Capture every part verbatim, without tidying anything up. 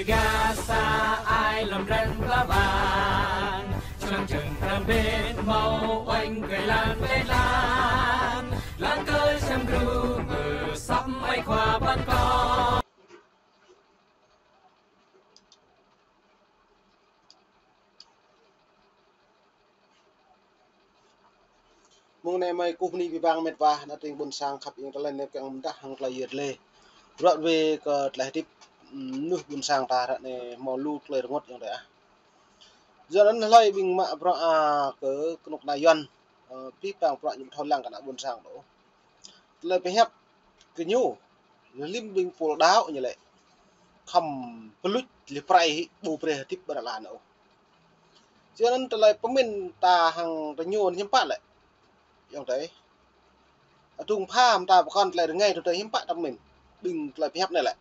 Gah sa ai lŏm ren pla bang, čơlăng čơng pram bên hmâo uêñ kơi lăng kơi lăng, lăng kơi sem gru, ơ, săp ai khua păn kơ. Mơ̆ng anai mơi kơkuh bơni abih bang met wa, ană tring ƀuôn sang khăp iăng tơlơi anai kiăng mơdah hăng tơlơi yơr lĕ. Bruă wê kơ tơlơi hơdip, ưm, mơnuih ƀuôn sang ta ră anai hmâo lu tơlơi rơngot yơh dêh ah. Yua anŭn hlơi ƀing mă bruă, a, kơ kơnuk kơna Yuan, ơ, abih bang bruă ñu ƀu thâo lăng kơ ană ƀuôn sang đôč. Tơlơi pơhiăp kơ ñu, lĕ lim ƀing pô đaŏ ñu lĕ khŏm pơluč lĕ prai hĭ ƀu brơi hơdip ƀơi anăp lŏn ôh. Yua anŭn tơlơi pơmĭn ta hăng tơ ñu hiư̆m pă lĕ. Yơh dêh. Adung pha mơta pơkŏn tơlơi rơngai tơ hiư̆m pă ta pơmĭn. Ƀing tơlơi pơhiăp anai lĕ.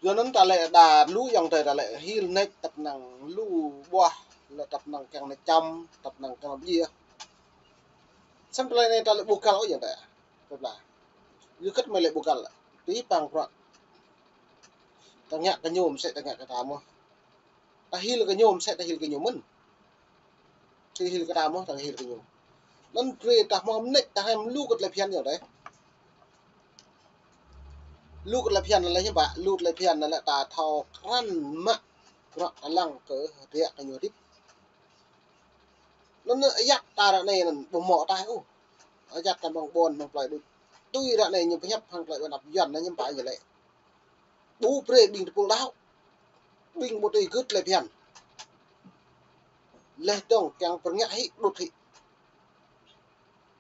Yua anŭn ta lĕ đa lu yơh dêh ta lĕ hil nač tăp năng lu ƀuah lĕ tăp năng kiăng nač čăm, tăp năng kiăng nač djia. Samơ̆ tơlơi anai ta lĕ ƀu găl ôh yơh dêh. Tơplah. Yua kơ mơi lĕ ƀu găl. Abih bang bruă. Ta ngă kơ ñu mơsĕ ta ngă kơ ta mơ̆n. Ta hil kơ ñu mơsĕ ta hil kơ ñu mơ̆n. Ta hil kơ ta mơ̆n, ta hil kơ ñu. Anŭn brơi ta hmâo mơneč ta hmâo lu kơ tơlơi phiăn yơh dêh. Lu kơ tơlơi phiăn lĕ hiư̆m pă, lu tơlơi phiăn lĕ ta thâo krăn mă bruă ta lăng kơ hơdră kơ ñu hơdip. Anŭn ayăt ta ră anai anŭn ƀu hmâo ataih ôh. Ayăt ta mơ̆ng ƀôn mơ̆ng plơi đôč. Tui ră anai ñu pơhiăp hăng tơlơi ƀơi anăp Yuan anai hiư̆m pă ñu lĕ. Ƀu brơi ƀing tơpul đaŏ. Ƀing ƀu tui gưt tơlơi phiăn. Lĕ dong kiăng pơrngă hĭ đut hĭ.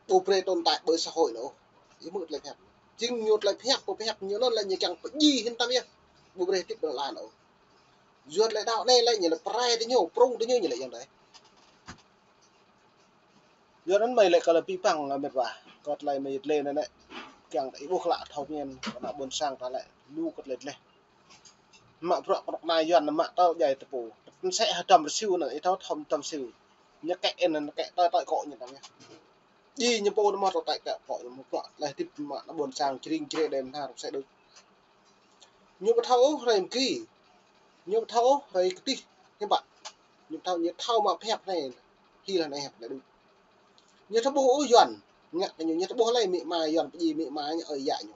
Ƀu brơi tồn tại ƀơi xã hội anŭn ôh. Yơh mơ̆ tơlơi pơhiăp. Jing ñu tơlơi pơhiăp, ƀu pơhiăp ñu anŭn lĕ ñu kiăng pơdjai hĭn tăm yơh. Ƀu brơi hơdip ƀơi anăp lŏn ôh. Yua tơlơi đaŏ anai lĕ ñu lĕ prai tơ ñu, prung tơ ñu ñu lĕ yơh dêh. Yua anŭn mơi lĕ kơ lĕ abih bang lĕ met wa. Kơ tơlơi mơi yơh lĕ anai lĕ. Kiăng ta ih ƀuh klă thâo pơmĭn, kơ ană ƀuôn sang ta lĕ lu kơ tơlơi lĕ. Mă bruă kơnuk kơna Yuan mă tơl djai tơpô. Tơpăn sĕ hơdăm rơsiu anŭn, ih thâo hơdăm rơsiu. Ñu kĕ anŭn, ñu kĕ tơi tơi kŏ ñu tăm yơh. Djai ñu pô anŭn mă tơi tơi kŏ ñu mă bruă. Lĕ hơdip mă ană ƀuôn sang jring jre đen hnar sĕ đôč. Ñu ƀu thâo ôh hrơi mơ̆ng ki. Ñu ƀu thâo ôh hrơi kơdih. Hiư̆m pă. Ñu ƀu thâo, ñu thâo mă pơhiăp anai. Hil anai hiăp anai đôč. Ñu thâo ƀuh ôh Yuan. Ngă kơ ñu, ñu thâo ƀuh lĕ amĭ ama Yuan pơdjai amĭ ama ñu ơi yă ñu.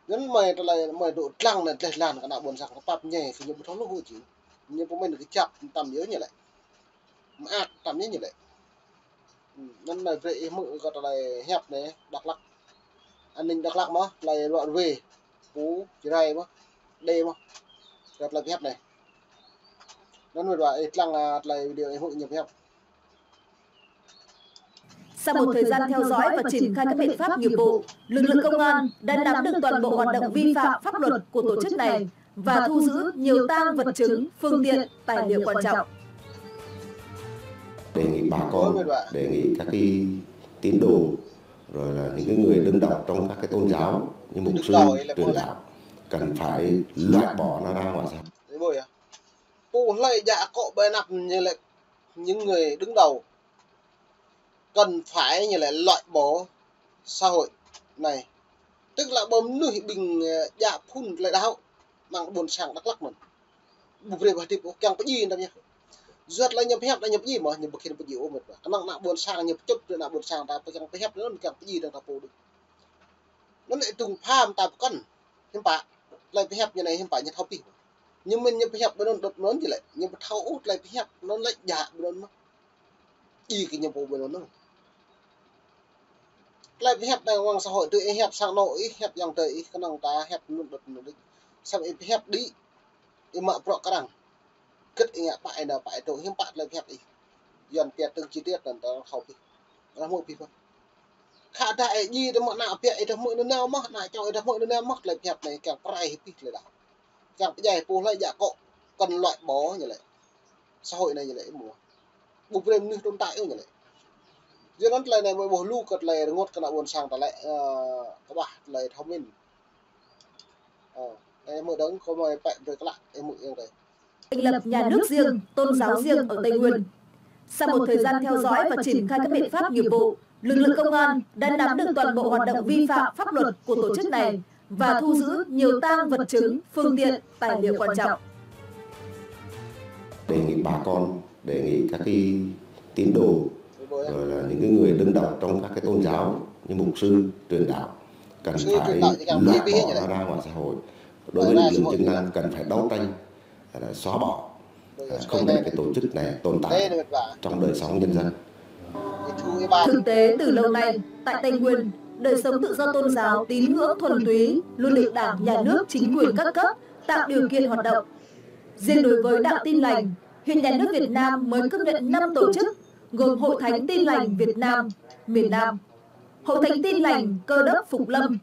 Anŭn mơi tơlơi mơi dŏ lăng anai tơlơi lăng kơ ană ƀuôn sang kơ pap ñai kơ ñu ƀu thâo lu ôh jing. Ñu pơmĭn kơ čăp tăm yơh ñu lĕ. Mơak tăm yơh ñu lĕ. Anŭn anai brơi ih hmư̆ kơ tơlơi hiăp anai Dak Lak. An ninh Dak Lak mơ̆n, tơlơi ruă ruê. Pŭ, Jrai mơ̆n, Đê mơ̆n. Kơ tơlơi pơhiăp anai. Anŭn mơi ruă ih lăng, a, tơlơi video ih hmư̆ ñu pơhiăp. Sau một thời gian theo dõi và triển khai các biện pháp nghiệp vụ, lực lượng công an đã nắm được toàn bộ hoạt động vi phạm pháp luật của tổ chức này và thu giữ nhiều tang vật chứng, phương tiện, tài liệu quan trọng. Đề nghị bà con, đề nghị các cái tín đồ, rồi là những cái người đứng đầu trong các cái tôn giáo, như mục sư, trưởng lão, cần phải loại bỏ nó ra ngoài xã hội. Pô hlơi djă akŏ ƀơi anăp ñu lĕ những người đứng đầu cần phải ñu lĕ loại bỏ xã hội này. Tức là ƀơi mơnuih ƀing, ơ, djă phŭn tơlơi đaŏ mơ̆ng ƀuôn sang Dak Lak anŭn. Ƀu brơi ƀu hơdip ôh, kiăng pơdjai tăm yơh. Yua tơlơi ñu pơhiăp anai ñu pơdjai mơ̆n, ñu ƀu khĭn pơdjai ôh met wa. Kơnơ̆ng ană ƀuôn sang ñu pơčut brơi ană ƀuôn sang ta, pơkiăng pơhiăp anŭn kiăng pơdjai dong ta pô đôč. Anŭn lĕ adung pha mơta pơkŏn. Hiư̆m pă, tơlơi pơhiăp ñu anai hiư̆m pă ñu thâo pih. Ñu mĭn ñu pơhiăp ƀơi anŭn đôč anŭn jing lĕ. Ñu ƀu thâo ôh tơlơi pơhiăp anŭn lĕ djă ƀơi anŭn mơ̆n. Ih kơ ñu pô ƀơi anŭn. Tơlơi pơhiăp anai mơ̆ng xã hội tui ih hiăp sang anŏ ih hiăp yŏng tơi ih kơnơ̆ng ta hiăp anŭn đôč anŭn đôč. Samơ̆ ih pơhiăp đĭ, ih mă bruă kơ arăng. Kơ̆t ih ngă pă ih nao pă ih dŏ hiư̆m pă tơlơi pơhiăp ih. Yuan pia tơ̆ng chi tiết anŭn ta thâo pih. Arăng hmư̆ pih mơ̆n. Khă dah ih djai tơ mă ană pia ih dah hmư̆ nanao mơ̆n, ană čô ih dah hmư̆ nanao mơ̆n, tơlơi pơhiăp anai kiăng prai hĭ pih tơlơi đaŏ. Kiăng pơdjai pô hlơi djă akŏ, cần loại bỏ ñu lĕ. Xã hội anai ñu lĕ mơ̆n. Ƀu brơi mơnuih tồn tại ôh ñu lĕ. Yua anŭn tơlơi anai mơi ƀuh lu kơ tơlơi rơngot kơ ană ƀuôn sang ta lĕ, ơ, kơƀah tơlơi thâo mĭn. Ơ, ơ, mơi dong kơ mơi pĕ brơi klă, ơ, mơi yŏng tơi. Thành lập nhà nước riêng, tôn giáo riêng ở Tây Nguyên. Sau một thời gian theo dõi và triển khai các biện pháp nghiệp vụ, lực lượng công an đã nắm được toàn bộ hoạt động vi phạm pháp luật của tổ chức này và thu giữ nhiều tang vật chứng, phương tiện, tài liệu quan trọng. Đề nghị bà con, đề nghị các cái tín đồ, rồi là những cái người đứng đầu trong các cái tôn giáo như mục sư truyền đạo cần phải loại bỏ nó ra ngoài xã hội. Đối với lực lượng chức năng cần phải đấu tranh, là xóa bỏ, à, không để cái tổ chức này tồn tại trong đời sống nhân dân. Thực tế, từ lâu nay, tại Tây Nguyên, đời sống tự do tôn giáo, tín ngưỡng thuần túy luôn được Đảng, Nhà nước, chính quyền các cấp tạo điều kiện hoạt động. Riêng đối với đạo Tin Lành, hiện nhà nước Việt Nam mới công nhận năm tổ chức, gồm Hội Thánh Tin Lành Việt Nam miền Nam, Hội Thánh Tin Lành Cơ đốc Phục Lâm,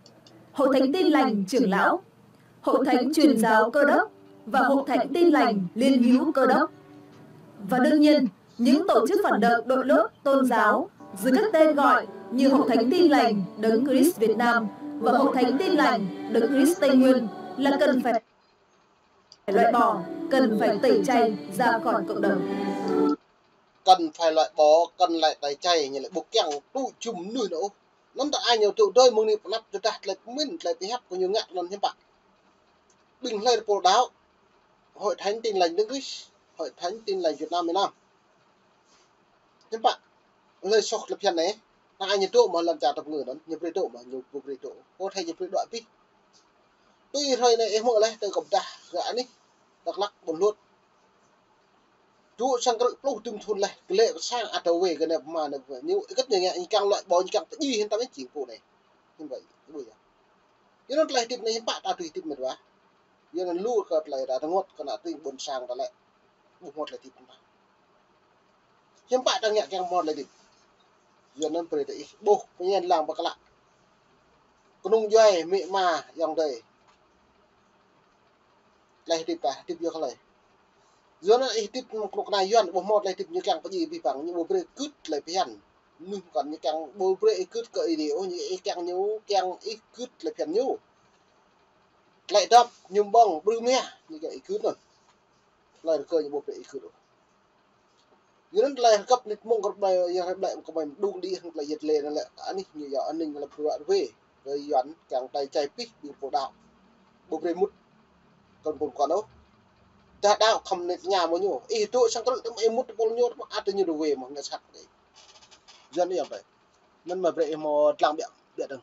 Hội Thánh Tin Lành Trưởng Lão, Hội Thánh Truyền giáo Cơ đốc và Hội Thánh Tin Lành Liên hữu Cơ đốc. Và đương nhiên, những tổ chức phản động, đội lốt, tôn giáo dưới các tên gọi như Hội Thánh Tin Lành Đấng Christ Việt Nam và Hội Thánh Tin Lành Đấng Christ Tây Nguyên là cần phải loại bỏ, cần phải tẩy chay ra khỏi cộng đồng. Cần phải loại bỏ, cần phải tẩy chay, ñu lĕ ƀu kiăng tŭ jum mơnuih nao ôh. Anŭn ta ai ñu tŭ đơi mơ̆ng anai pơ anăp tơdah tơlơi pơmĭn, tơlơi pơhiăp kơ ñu ngă anŭn hiư̆m pă. Ƀing hlơi pô đaŏ Hội Thánh Tin Lành Đấng Christ, Hội Thánh Tin Lành Việt Nam miền Nam. Hiư̆m pă, hlơi soh tơlơi phiăn anai, ta ai ñu dŏ mơ̆ lŏn čar tơpơngư anŭn, ñu brơi dŏ mơ̆, ñu ƀu brơi dŏ. Ơ, thâo ñu brơi dŏ abih. Tui hrơi anai ih hmư̆ laih tơ kơ pơdah gah anih, Dak Lak, Ƀuôn Hluôt. Dŏ sang krư̆ pluh dŭm thŭn laih, glaĭ kơ sang ăt wai kơ anai pơma anai pơma. Ñu ih kơ̆t ñu ngă, ñu kiăng loại bỏ, ñu kiăng pơdjai hĭ tơm ih jing pô anai. Hiư̆m pă, ƀu yơh. Yua anŭn tơlơi hơdip anai hiư̆m pă ta tui hơdip mĕt wa. Yua anŭn lu kơ tơlơi ta rơngot kơ ană tring ƀôn sang ta lĕ. Ƀu hmâo tơlơi hơdip ta. Hiư̆m pă ta ngă kiăng hmâo tơlơi hơdip. Yua anŭn brơi tơ ih ƀuh pơñen lăng pơklă. Kơnung djuai amĭ ama ayŏng adơi. Tơlơi hơdip ta, hơdip yua kơ hlơi. Yua anŭn ih hơdip mơ̆ng kơnuk kơna Yuan ƀu hmâo tơlơi hơdip ñu kiăng pơdjai abih bang, ñu ƀu brơi gưt tơlơi phiăn. Mơnuih pơkŏn ñu kiăng ƀu brơi ih gưt kơ ih đĭ ôh, ñu ih kiăng ñu, kiăng ih gưt tơlơi phiăn ñu. Tơlơi dŏp, ñu ƀơ̆ng, brư̆ mia, ñu kiăng ih gưt anŭn. Tơlơi rơkơi ñu ƀu brơi ih gưt ôh. Yua anŭn tơlơi rơkăp nit mơ̆ng kơ ƀai, yang ƀlĕ kơ ƀai mơđung đĭ hăng tơlơi yet lĕ anŭn lĕ, anih ñu yua anih ñu lăp ruă rơwe. Kơ Yuan kiăng tơlơi chay pih ƀing pô đaŏ. Ƀu brơi mŭt kơ ƀôn kŏn ôh. Tơdah đaŏ khŏm nit ña mơ̆ ñu. Ih dŏ sang krư̆ tơm ih mŭt pô ñu tơm ăt ñu rơwe mơ̆ ngă sat đơi. Yuan anai yơh ƀai. Anŭn mơ̆ brơi ih hmâo tlang ƀiă, ƀiă dơ̆ng.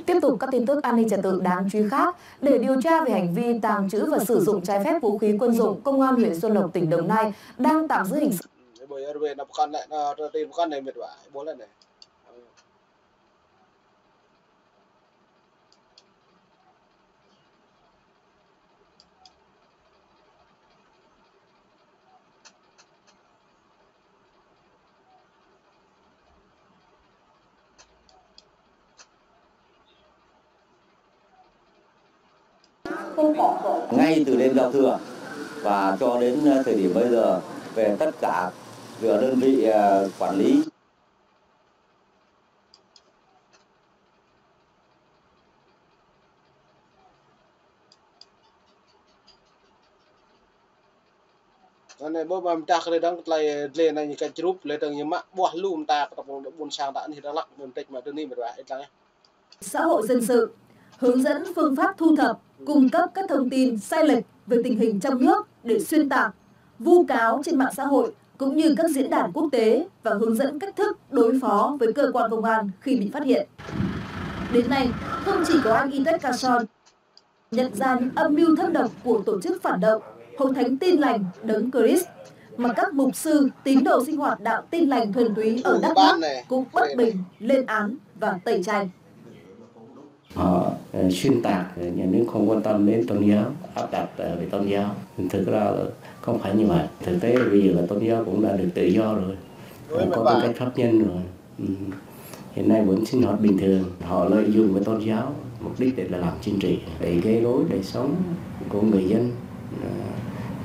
Tiếp tục các tin tức an ninh trật tự đáng chú ý khác, để điều tra về hành vi tàng trữ và sử dụng trái phép vũ khí quân dụng, Công an huyện Xuân Lộc, tỉnh Đồng Nai đang tạm giữ hình sự. Ngay từ đêm giao thừa và cho đến, ờ, thời điểm bây giờ, về tất cả, ờ, đơn vị, ờ, quản lý. Anai ƀu mă mơta kơ lĕ dơ̆ng tơlơi dlê anai ñu kơ črup, lĕ dơ̆ng ñu mă ƀuah lu mơta kơ tơpul ƀôn sang ta anih Dak Lak, mơ̆n tĕč mă tơ anai mĕt wa, ih lăng ih. Xã hội dân sự, hướng dẫn phương pháp thu thập, cung cấp các thông tin sai lệch về tình hình trong nước để xuyên tạc, vu cáo trên mạng xã hội cũng như các diễn đàn quốc tế và hướng dẫn cách thức đối phó với cơ quan công an khi bị phát hiện. Đến nay, không chỉ có anh Itet Kason nhận ra những âm mưu thâm độc của tổ chức phản động Hội Thánh Tin Lành Đấng Christ, mà các mục sư, tín đồ sinh hoạt đạo Tin Lành thuần túy ở Đắk Lắk cũng bất bình, lên án và tẩy chay. Họ, ờ, xuyên tạc, ờ, nhà nước không quan tâm đến tôn giáo, áp đặt, ờ, về tôn giáo. Thực ra là không phải như vậy. Thực tế bây giờ là tôn giáo cũng đã được tự do rồi. Ờ, có tư cách pháp nhân rồi. Ừ. Hiện nay vẫn sinh hoạt bình thường. Họ lợi dụng cái tôn giáo, mục đích để là làm chính trị, để gây rối đời sống của người dân, ờ,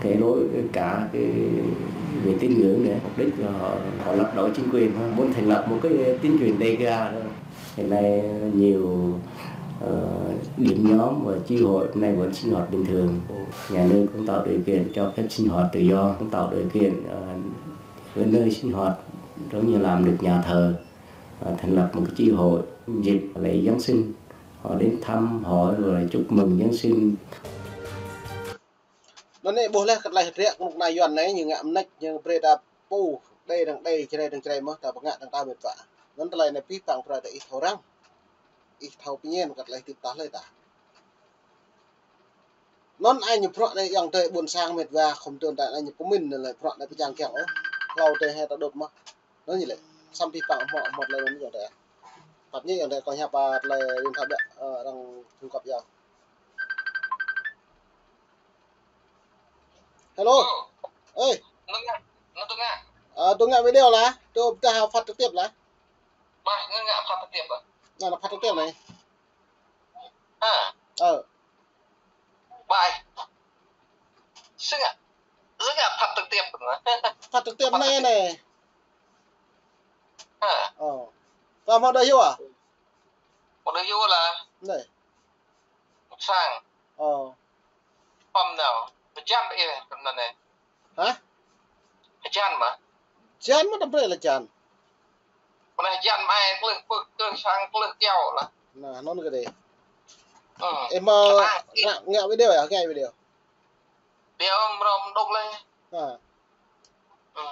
gây rối cả cái về tín ngưỡng nữa. Mục đích là họ, họ lật đổ chính quyền thôi. Muốn thành lập một cái chính quyền Đêga thôi. Hiện nay nhiều, ờ, điểm nhóm và chi hội hôm nay vẫn sinh hoạt bình thường. Nhà nước cũng tạo điều kiện cho phép sinh hoạt tự do, cũng tạo điều kiện, ờ, cái nơi sinh hoạt giống như làm được nhà thờ, Ờ, thành lập một cái chi hội dịp lễ Giáng sinh. Họ đến thăm hỏi rồi chúc mừng Giáng sinh. Anŭn anai ƀuh laih kơ tơlơi hơdră kơnuk kơna Yuan anai, ñu ngă mơneč, ñu brơi ta pô, Êđê dơ̆ng Êđê, Jrai dơ̆ng Jrai mơ̆n, ta pơngă dơ̆ng ta mĕt wa. Anŭn tơlơi anai pih păng brơi ta ih thâo răng. Ih thâo pơñen kơ tơlơi hơdip ta hlơi ta. Anŭn ai ñu bruă anai ayŏng adơi ƀôn sang mĕt wa khŏm tơ̆n ta ai ñu pơmĭn anai lĕ bruă anai pơjang kiăng ôh. Hlâo adơi hai ta đôč mơ̆n. Anŭn ñu lĕ. Samơ̆ pih păng hmâo, hmâo tơlơi anŭn ayŏng adơi. Pap ñu ayŏng adơi kâo hiăp ba tơlơi điện thoại biă, ơ, arăng thung kop yơh. Hello. Ơi. Anŭn ngă, anŭn tŭ ngă. Ơ, tŭ ngă video lah. Tŭ pơdah phát trực tiếp lah. Bah, anŭn ngă phát trực tiếp ah. Anŭn, anŭn phát trực tiếp anai. Ha. Ơ. Bai. Sưng ah. Sưng ah phát trực tiếp. Phát trực tiếp anai anai. Ha. Ơ. Kâo hmâo đơi yua. Hmâo đơi yua lah. Anai. Sang. Ơ. Pơm nao. Pơjăn ih pơm nao anai. Hă? Hơjan mơ̆? Jan mơ̆, tơm brơi lĕ jan. Pơnah jan mơ̆ ai klưh pưk, klưh sang, klưh kiao lah. Anŭn, anŭn kơ dih. Ơ. Ih hmâo ngă, ngă video yơh, ngă video. Video mrâo mơdŏng lĕ. Ha. Ơ.